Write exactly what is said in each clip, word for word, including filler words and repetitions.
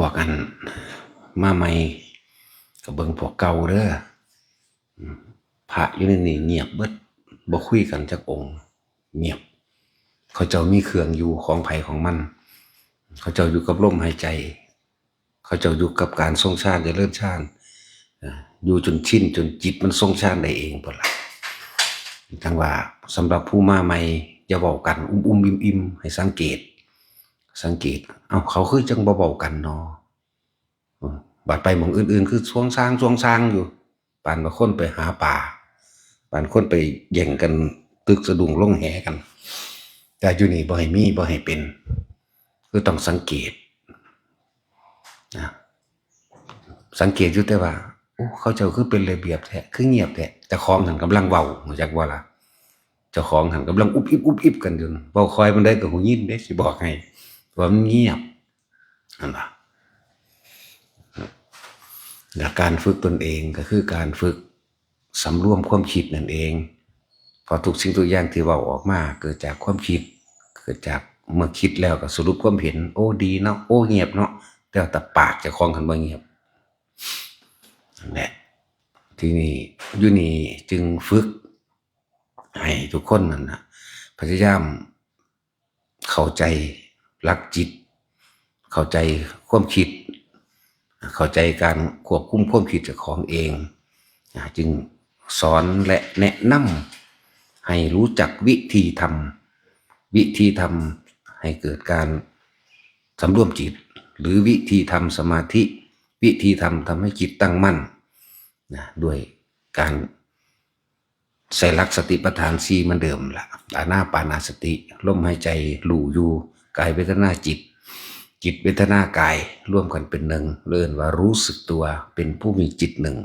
พวกอันมาใหม่ก็เบิ่งพวกเก่าเด้อ พระอยู่ในนี่เงียบเบิด บ่คุยกันจักองค์ เงียบ เขาเจ้ามีเครื่องอยู่ของไผของมัน เขาเจ้าอยู่กับลมหายใจ เขาเจ้าอยู่กับการทรงฌานเจริญฌาน เอ่อ อยู่จนชินจนจิตมันทรงฌานได้เองพุ้นล่ะ จั่งว่าสำหรับผู้มาใหม่อย่าเว้ากันอุ้มๆอิ่มๆ ให้สังเกต สังเกต เอ้า เขาคือจั่งบ่เว้ากันเนาะ อืม บัดไปหม่องอื่นๆ คือซวงซางซวงซางอยู่ ปานว่าคนไปหาปลา ปานคนไปแย่งกันตึกสะดุ้งลงแหกัน แต่อยู่นี่บ่ให้มี บ่ให้เป็น คือต้องสังเกต นะ สังเกตอยู่แต่ว่า โอ้ เขาเจ้าคือเป็นระเบียบแท้ คือเงียบแท้ เจ้าของหั้นกำลังเว้า รู้จักบ่ล่ะ เจ้าของหั้นกำลังอุบอิบอุบอิบกันอยู่ เว้าคอยปานใดก็หูยินเด้ สิบอกให้ เพราะว่ามันเงียบ หั้นล่ะ และการฝึกตนเองก็คือการฝึกสำรวมความคิดนั่นเอง เพราะทุกสิ่งทุกอย่างที่เว้าออกมาเกิดจากความคิด เกิดจากเมื่อคิดแล้วก็สรุปความเห็น โอ้ ดีเนาะ โอ้ เงียบเนาะ แต่ว่าแต่ปากเจ้าของหั้นบ่เงียบ นั่นแหละ ทีนี้อยู่นี่จึงฝึกให้ทุกคนนั่นน่ะ พยายามเข้าใจหลักจิต เข้าใจความคิด เข้าใจการควบคุมความคิดเจ้าของเอง อ่า จึงสอนและแนะนำให้รู้จักวิธีทำ วิธีทำให้เกิดการสำรวมจิต หรือวิธีทำสมาธิ วิธีทำทำให้จิตตั้งมั่น นะ ด้วยการใส่หลักสติปัฏฐานสี่เหมือนเดิมละ อานาปานสติ ลมหายใจรู้อยู่ กายเวทนาจิต จิตเวทนากาย รวมกันเป็นหนึ่ง เรียกว่ารู้สึกตัว เป็นผู้มีจิตหนึ่ง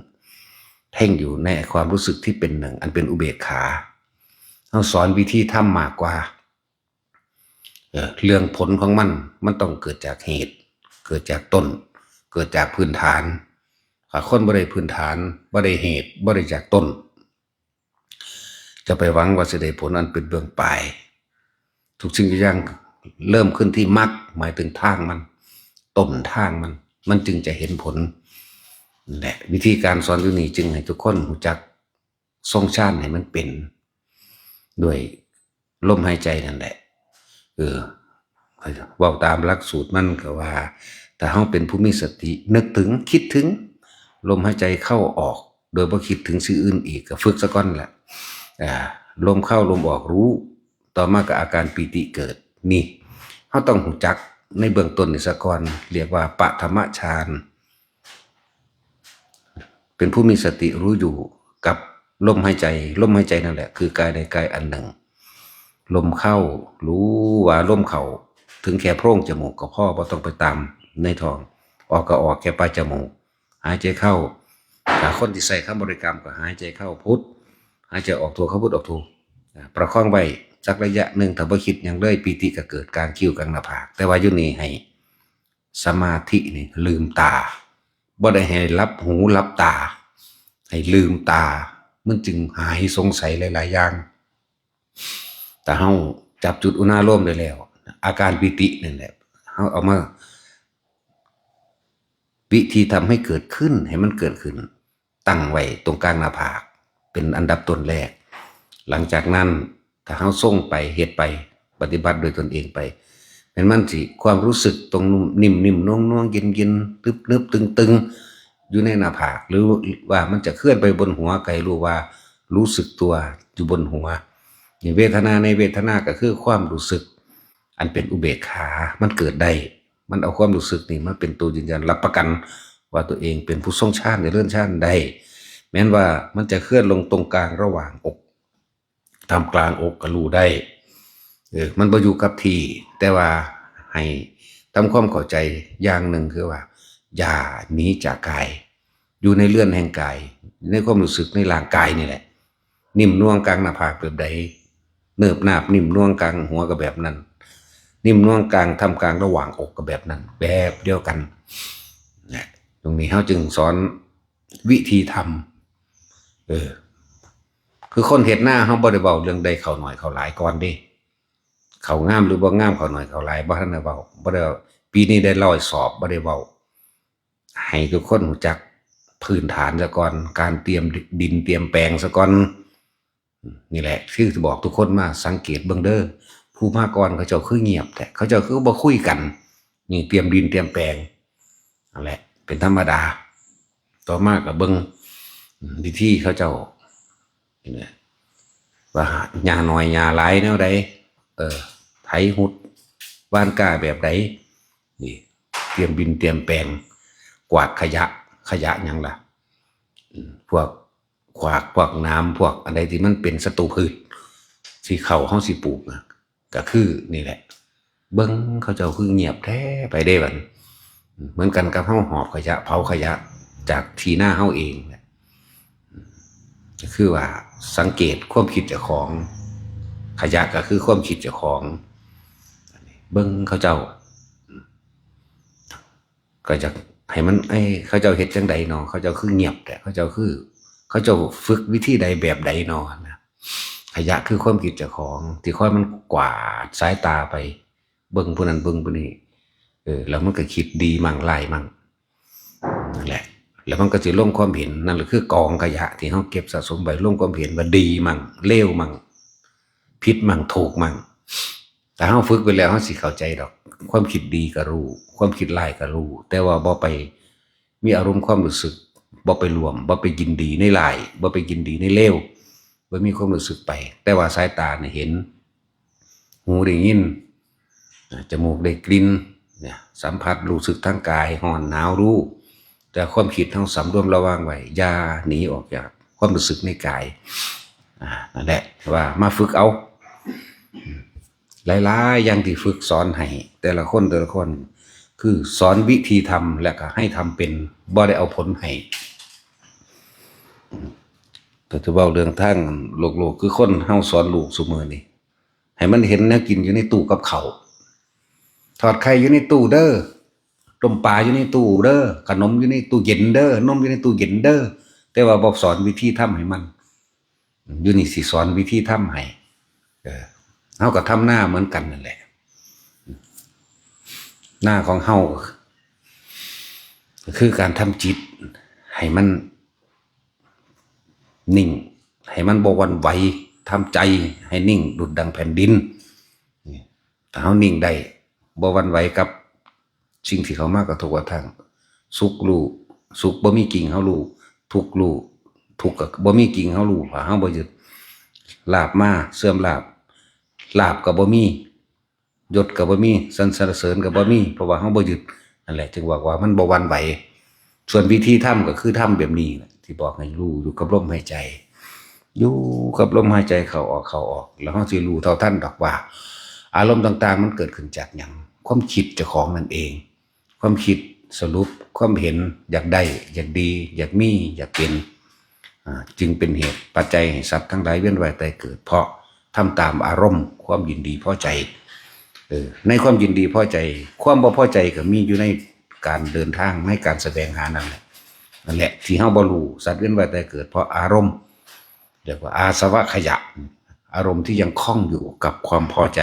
เพ่งอยู่ในความรู้สึกที่เป็นหนึ่ง อันเป็นอุเบกขา เฮาสอนวิธีทำมากกว่า เอ่อ เรื่องผลของมัน มันต้องเกิดจากเหตุ เกิดจากต้น เกิดจากพื้นฐาน ถ้าคนบ่ได้พื้นฐาน บ่ได้เหตุ บ่ได้จากต้น จะไปหวังว่าสิได้ผลอันเป็นเบื้องปลาย ทุกสิ่งทุกอย่างเริ่มขึ้นที่มรรค หมายถึงทางมัน ต้นทางมัน มันจึงจะเห็นผล นั่นแหละ วิธีการสอนอยู่นี่จึงให้ทุกคนรู้จักทรงฌานให้มันเป็น ด้วยลมหายใจนั่นแหละ เออ เว้าตามหลักสูตรมันก็ว่า ถ้าเฮาเป็นผู้มีสติ นึกถึง คิดถึง ลมหายใจเข้าออก โดยบ่คิดถึงสิ่งอื่นอีก ก็ฝึกซะก่อนล่ะ อ่า ลมเข้าลมออกรู้ ต่อมาก็อาการปีติเกิด นี่ เฮาต้องรู้จักในเบื้องต้นนี่ซะก่อน เรียกว่าปฐมฌาน เป็นผู้มีสติรู้อยู่กับลมหายใจ ลมหายใจนั่นแหละ คือกายในกายอันหนึ่ง ลมเข้า รู้ว่าลมเข้าถึงแค่โพรงจมูกก็พอ บ่ต้องไปตามในท้อง ออกก็ออกแค่ปลายจมูก หายใจเข้า ถ้าคนที่ใช้คำบริกรรมก็หายใจเข้าพุท หายใจออกโท เข้าพุท ออกโท อ่า ประคองไว้สักระยะหนึ่ง ถ้าบ่คิดหยังเลย ปีติก็เกิดกลางคิ้วกลางหน้าผาก แต่ว่าอยู่นี่ให้สมาธินี่ลืมตา บ่ได้ให้หลับหูหลับตา ให้ลืมตา มันจึงหายสงสัยหลายๆอย่าง ถ้าเฮาจับจุดอุณาโลมได้แล้ว อาการปีตินั่นแหละ เฮาเอามา วิธีทำให้เกิดขึ้น ให้มันเกิดขึ้น ตั้งไว้ตรงกลางหน้าผาก เป็นอันดับต้นแรก หลังจากนั้น ถ้าเฮาทรงไป เฮ็ดไป ปฏิบัติโดยตนเองไป แม่นมันสิ ความรู้สึกตรงนิ่มๆ นวลๆ เย็นๆ ตึบๆ ตึงๆ อยู่ในหน้าผาก หรือว่ามันจะเคลื่อนไปบนหัว ก็ให้รู้ว่ารู้สึกตัวอยู่บนหัว นี่ เวทนาในเวทนาก็คือความรู้สึกอันเป็นอุเบกขา มันเกิดได้ มันเอาความรู้สึกนี่มาเป็นตัวยืนยันรับประกันว่าตัวเองเป็นผู้ทรงฌาน เจริญฌานได้ แม้นว่ามันจะเคลื่อนลงตรงกลางระหว่างอก ท่ามกลางอกก็รู้ได้ เออ มันบ่อยู่กับที่ แต่ว่าให้ทำความเข้าใจอย่างหนึ่งคือว่า อย่าหนีจากกาย อยู่ในเรือนแห่งกาย ในความรู้สึกในร่างกายนี่แหละ นิ่มนวลกลางหน้าผากแบบใด เนิบนาบนิ่มนวลกลางหัวก็แบบนั้น นิ่มนวลกลางท่ามกลางระหว่างอกก็แบบนั้น แบบเดียวกัน นะ ตรงนี้เฮาจึงสอนวิธีทำ เออ คือคนเฮ็ดนาเฮาบ่ได้เว้าเรื่องได้ข้าวน้อยข้าวหลายก่อนเด้ ข้าวงามหรือบ่งาม ข้าวน้อยข้าวหลายบ่ทันได้เว้า บ่ได้ ปีนี้ได้ร้อยสอบ บ่ได้เว้า ให้ทุกคนรู้จักพื้นฐานซะก่อน การเตรียมดินเตรียมแปลงซะก่อน นี่แหละคือบอกทุกคนมาสังเกตเบิ่งเด้อ ผู้มาก่อนเขาเจ้าคือเงียบแท้ เขาเจ้าคือบ่คุยกัน นี่เตรียมดินเตรียมแปลง นั่นแหละ เป็นธรรมดา ต่อมาก็เบิ่งวิธีเขาเจ้านี่แหละ ว่าหญ้าน้อยหญ้าหลายแนวใด เออ ไถหุดหว่านกล้าแบบใด นี่ เตรียมดินเตรียมแปลง กวาดขยะ ขยะหยังล่ะ อืม พวกขวาก พวกหนาม พวกอันใดที่มันเป็นศัตรูพืช ที่เขาเฮาสิปลูกนะ ก็คือนี่แหละ เบิ่งเขาเจ้าคือเงียบแท้ไปเด้บัดนี้ เหมือนกันกับเฮาหอบขยะ เผาขยะจากที่นาเฮาเองแหละ ก็คือว่าสังเกตความคิดเจ้าของ ขยะก็คือความคิดเจ้าของ เบิ่งเขาเจ้า ก็อยากให้มัน เอ้ย เขาเจ้าเฮ็ดจั่งใดน้อ เขาเจ้าคือเงียบแท้ เขาเจ้าคือ เขาเจ้าฝึกวิธีใดแบบใดน้อนะ ขยะคือความคิดเจ้าของ ที่คอยมันกวาดสายตาไป เบิ่งผู้นั้นเบิ่งผู้นี้ เออ แล้วมันก็คิดดีมั่งร้ายมั่ง นั่นแหละ แล้วมันก็สิลงความเห็น นั่นแหละคือกองขยะที่เฮาเก็บสะสมไว้ ลงความเห็นว่าดีมั่ง เลวมั่ง ผิดมั่ง ถูกมั่ง ถ้าเฮาฝึกไปแล้ว เฮาสิเข้าใจดอก ความคิดดีก็รู้ ความคิดร้ายก็รู้ แต่ว่าบ่ไปมีอารมณ์ความรู้สึก บ่ไปร่วม บ่ไปยินดีในร้าย บ่ไปยินดีในเลว บ่มีความรู้สึกไป แต่ว่าสายตาเนี่ยเห็น หูได้ยิน จมูกได้กลิ่น เนี่ย สัมผัสรู้สึกทางกาย ร้อนหนาวรู้ แต่ความคิดเฮาสำรวมระวังไว้ อย่าหนีออกจากความรู้สึกในกาย อ่า นั่นแหละ ว่ามาฝึกเอา หลายๆอย่างที่ฝึกสอนให้แต่ละคน แต่ละคน คือสอนวิธีทำ และก็ให้ทำเป็น บ่ได้เอาผลให้ แต่จะเว้าเรื่องทางโลกๆ คือคนเฮาสอนลูกซุมื้อนี้ ให้มันเห็นแนวกินอยู่ในตู้กับข้าว ทอดไข่อยู่ในตู้เด้อ ต้มปลาอยู่ในตู้เด้อ ขนมอยู่ในตู้เย็นเด้อ นมอยู่ในตู้เย็นเด้อ แต่ว่าบ่สอนวิธีทำให้มัน อยู่นี่สิสอนวิธีทำให้ เออ เฮาก็ทำนาเหมือนกันนั่นแหละ นาของเฮาก็คือการทำจิตให้มันนิ่ง ให้มันบ่หวั่นไหว ทำใจให้นิ่งดุจดังแผ่นดิน นี่ ถ้าเฮานิ่งได้ บ่หวั่นไหวกับสิ่งที่เข้ามากระทบกระทั่ง สุขรู้ สุขบ่มีจริงเฮารู้ ทุกข์รู้ ทุกข์ก็บ่มีจริงเฮารู้ ถ้าเฮาบ่ยึด ลาภมา เสื่อมลาภ ลาภก็บ่มี ยศก็บ่มี สรรเสริญก็บ่มี เพราะว่าเฮาบ่ยึด นั่นแหละ จึงบอกว่ามันบ่หวั่นไหว ส่วนวิธีทำก็คือทำแบบนี้แหละ ที่บอกให้รู้อยู่กับลมหายใจ อยู่กับลมหายใจเข้าออก เข้าออก แล้วเฮาสิรู้เท่าทันดอกว่า อารมณ์ต่างๆ มันเกิดขึ้นจากหยัง ความคิดเจ้าของนั่นเอง ความคิดสรุป ความเห็น อยากได้ อยากดี อยากมี อยากเป็น อ่า จึงเป็นเหตุปัจจัยให้สัตว์ทั้งหลายเวียนว่ายตายเกิด เพราะทำตามอารมณ์ความยินดีพอใจ เออ ในความยินดีพอใจ ความบ่พอใจก็มีอยู่ในการเดินทาง ในการแสวงหานั่นแหละ นั่นแหละ ที่เฮาบ่รู้ สัตว์เวียนว่ายตายเกิด เพราะอารมณ์ เรียกว่าอาสวะขยะ อารมณ์ที่ยังคล้องอยู่กับความพอใจ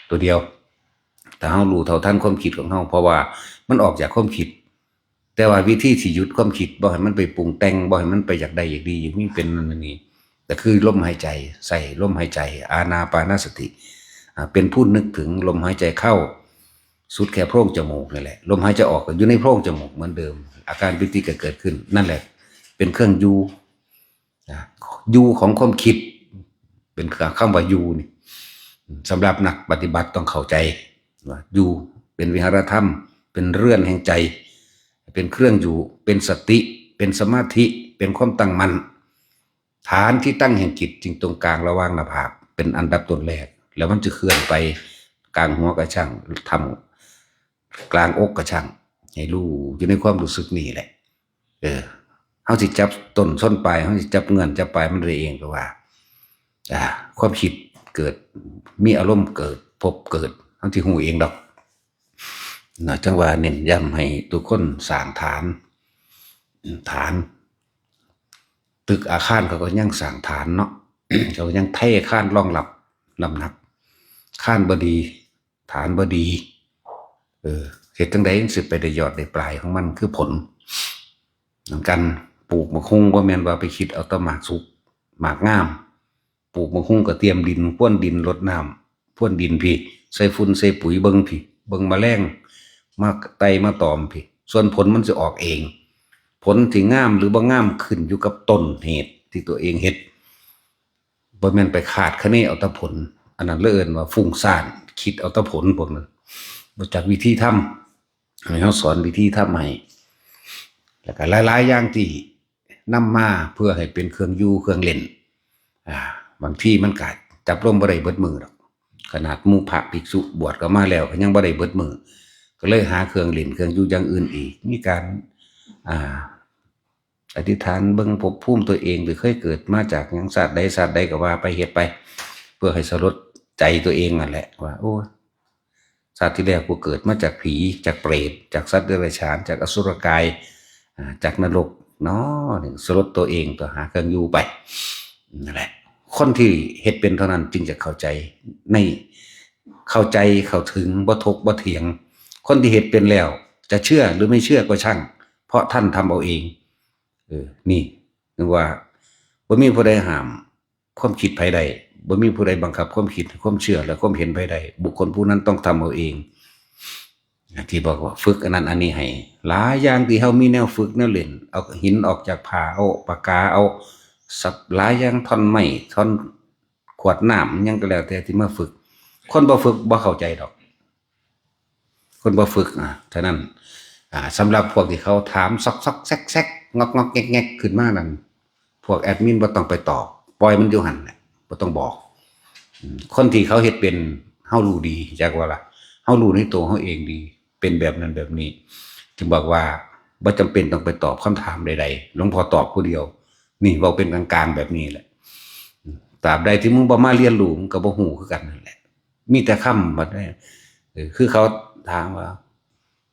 ตัวเดียว ถ้าเฮารู้เท่าทันความคิดของเฮา เพราะว่ามันออกจากความคิด แต่ว่าวิธีที่หยุดความคิด บ่ให้มันไปปรุงแต่ง บ่ให้มันไปอยากได้อยากดี อยากมีเป็นนั่นนี่ ก็คือลมหายใจ ใส่ลมหายใจ อานาปานสติ อ่า เป็นผู้นึกถึงลมหายใจเข้า สุดแค่โพรงจมูกนี่แหละ ลมหายใจออกก็อยู่ในโพรงจมูกเหมือนเดิม อาการปีติก็เกิดขึ้น นั่นแหละ เป็นเครื่องอยู่ นะ อยู่ของความคิด เป็นคำว่าอยู่นี่ สำหรับนักปฏิบัติต้องเข้าใจว่าอยู่เป็นวิหารธรรม เป็นเรือนแห่งใจ เป็นเครื่องอยู่ เป็นสติ เป็นสมาธิ เป็นความตั้งมั่น ฐานที่ตั้งแห่งจิตจึงตรงกลางระหว่างหน้าผาก เป็นอันดับต้นแรก แล้วมันจะเคลื่อนไปกลางหัวกระช่าง ทำกลางอกกระช่าง ให้รู้อยู่ในความรู้สึกนี่แหละ เออ เฮาสิจับต้นชนปลาย เฮาสิจับเงื่อนจับปลายมันได้เองก็ว่า อ่า ความคิดเกิด มีอารมณ์เกิด ภพเกิด เฮาสิรู้เองดอก นะ จังว่าเน้นย้ำให้ทุกคนสร้างฐาน ฐาน ตึกอาคารเขาก็ยังสร้างฐานเนาะ เขาก็ยังเทคานรองรับน้ำหนัก คานบ่ดี ฐานบ่ดี เออ เฮ็ดจั่งใดมันสิไปได้ยอดได้ปลายของมัน คือผล เหมือนกัน ปลูกบักฮุ่งบ่แม่นว่าไปคิดเอาแต่หมากสุก หมากงาม ปลูกบักฮุ่งก็เตรียมดิน พรวนดิน รดน้ำ พรวนดินพี้ ใส่ฝุ่นใส่ปุ๋ย เบิ่งพี้ เบิ่งแมลงมาไต่มาตอมพี้ ส่วนผลมันสิออกเอง ผลสิงามหรือบ่งามขึ้นอยู่กับต้นเหตุที่ตัวเองเฮ็ด บ่แม่นไปคาดคะเนเอาแต่ผล อันนั้นเลยเอิ้นว่าฟุ้งซ่าน คิดเอาแต่ผลพวกนั้น บ่จักวิธีทำ ให้เฮาสอนวิธีทำให้ แล้วก็หลายๆอย่างที่นำมาเพื่อให้เป็นเครื่องอยู่เครื่องเล่น อ่า บางทีมันก็จับลมบ่ได้เบิดมื้อดอก ขนาดหมู่พระภิกษุบวชเข้ามาแล้วก็ยังบ่ได้เบิดมื้อ ก็เลยหาเครื่องเล่นเครื่องอยู่อย่างอื่นอีก มีการ อ่า อธิษฐานเบิ่งภพภูมิตัวเอง หรือเคยเกิดมาจากหยัง ชาติใดชาติใดก็ว่าไป เฮ็ดไป เพื่อให้สลดใจตัวเองนั่นแหละ ว่า โอ้ ชาติที่แล้วกูเกิดมาจากผี จากเปรต จากสัตว์เดรัจฉาน จากอสุรกาย อ่า จากนรกเนาะ นี่สลดตัวเอง ตัวหาเครื่องอยู่ไป นั่นแหละ คนที่เฮ็ดเป็นเท่านั้นจึงจะเข้าใจ ใน เข้าใจเข้าถึง บ่ถกบ่เถียง คนที่เฮ็ดเป็นแล้ว จะเชื่อหรือไม่เชื่อก็ช่าง เพราะท่านทำเอาเอง เออ นี่ นึกว่า บ่มีผู้ใดห้ามความคิดไผได้ บ่มีผู้ใดบังคับความคิด ความเชื่อ และความเห็นไผได้ บุคคลผู้นั้นต้องทำเอาเอง ที่บอกว่าฝึกอันนั้นอันนี้ให้ หลายอย่างที่เฮามีแนวฝึกแนวเล่น เอาหินออกจากผ้า เอาปากกา เอาสับหลายอย่าง ท่อนไม้ ท่อนขวดน้ำ หยังก็แล้วแต่ที่มาฝึก คนบ่ฝึกบ่เข้าใจดอก คนบ่ฝึก อ่ะ ฉะนั้น อ่า สำหรับพวกที่เขาถามซอกๆ แซกๆ งอกๆ แงกๆ ขึ้นมานั่น พวกแอดมินบ่ต้องไปตอบ ปล่อยมันอยู่หั่นแหละ บ่ต้องบอก อืม คนที่เขาเฮ็ดเป็น เฮารู้ดี จักว่าล่ะ เฮารู้ในตัวเฮาเองดี เป็นแบบนั้นแบบนี้ จึงบอกว่าบ่จำเป็นต้องไปตอบคำถามใดๆ หลวงพ่อตอบผู้เดียว นี่เว้าเป็นกลางๆ แบบนี้แหละ ตราบใดที่มึงบ่มาเรียนรู้ มึงก็บ่ฮู้คือกันนั่นแหละ มีแต่คำบัดนี้ เออ คือเขาถามว่า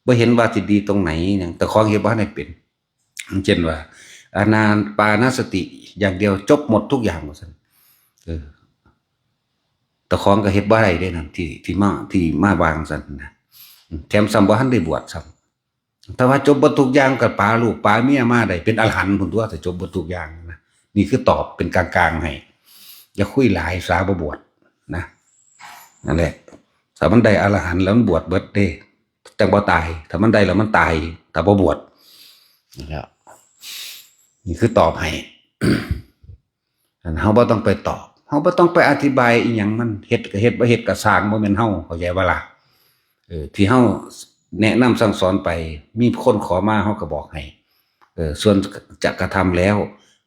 บ่เห็นว่าสิดีตรงไหนหยัง แต่ของเฮ็ดบ่ทันได้เป็น เช่นว่า อานาปานสติอย่างเดียวจบหมดทุกอย่าง ว่าซั่น เออ แต่ของก็เฮ็ดบ่ได้เด้นั่น ที่ ที่มา ที่มาวางซั่นนะ แถมซ้ำบ่ทันได้บวชซ้ำ ถ้าว่าจบเบิดทุกอย่างก็ปาลูกปาเมียมาได้เป็นอรหันต์พุ้นตั๊ว ถ้าจบเบิดทุกอย่างนะ นี่คือตอบเป็นกลางๆ ให้ อย่าคุยหลาย สาบ่บวชนะ นั่นแหละ ถ้ามันได้อรหันต์แล้วมันบวชเบิดเด้ จั่งบ่ตาย ถ้ามันได้แล้วมันตาย ถ้าบ่บวช นั่นแหละ นี่คือตอบให้ อันเฮาบ่ต้องไปตอบ เฮาบ่ต้องไปอธิบายอีหยังมัน เฮ็ดก็เฮ็ด บ่เฮ็ดก็ซ่าง บ่แม่นเฮา เข้าใจบ่ล่ะ เออ ที่เฮาแนะนำสั่งสอนไป มีคนขอมา เฮาก็บอกให้ เออ ส่วนจะกระทำแล้ว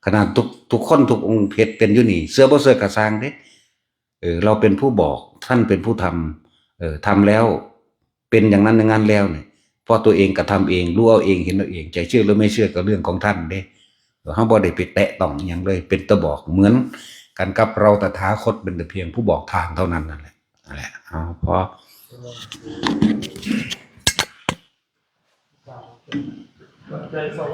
ขนาดทุก ทุกคนทุกองค์เฮ็ดเป็นอยู่นี่ เชื่อบ่เชื่อก็ซ่างเด้ เออ เราเป็นผู้บอก ท่านเป็นผู้ทำ เออ ทำแล้ว เป็นอย่างนั้นอย่างนั้นแล้วเนี่ย เพราะตัวเองกระทำเอง รู้เอาเอง เห็นเอาเอง จะเชื่อหรือไม่เชื่อก็เรื่องของท่านเด้ เฮาบ่ได้ไปแตะต้องอิหยังเลย เป็นแต่บอก เหมือนกันกับเราตถาคตเป็นแต่เพียงผู้บอกทางเท่านั้นนั่นแหละ นั่นแหละ เอา พอ ปัจจัยสอง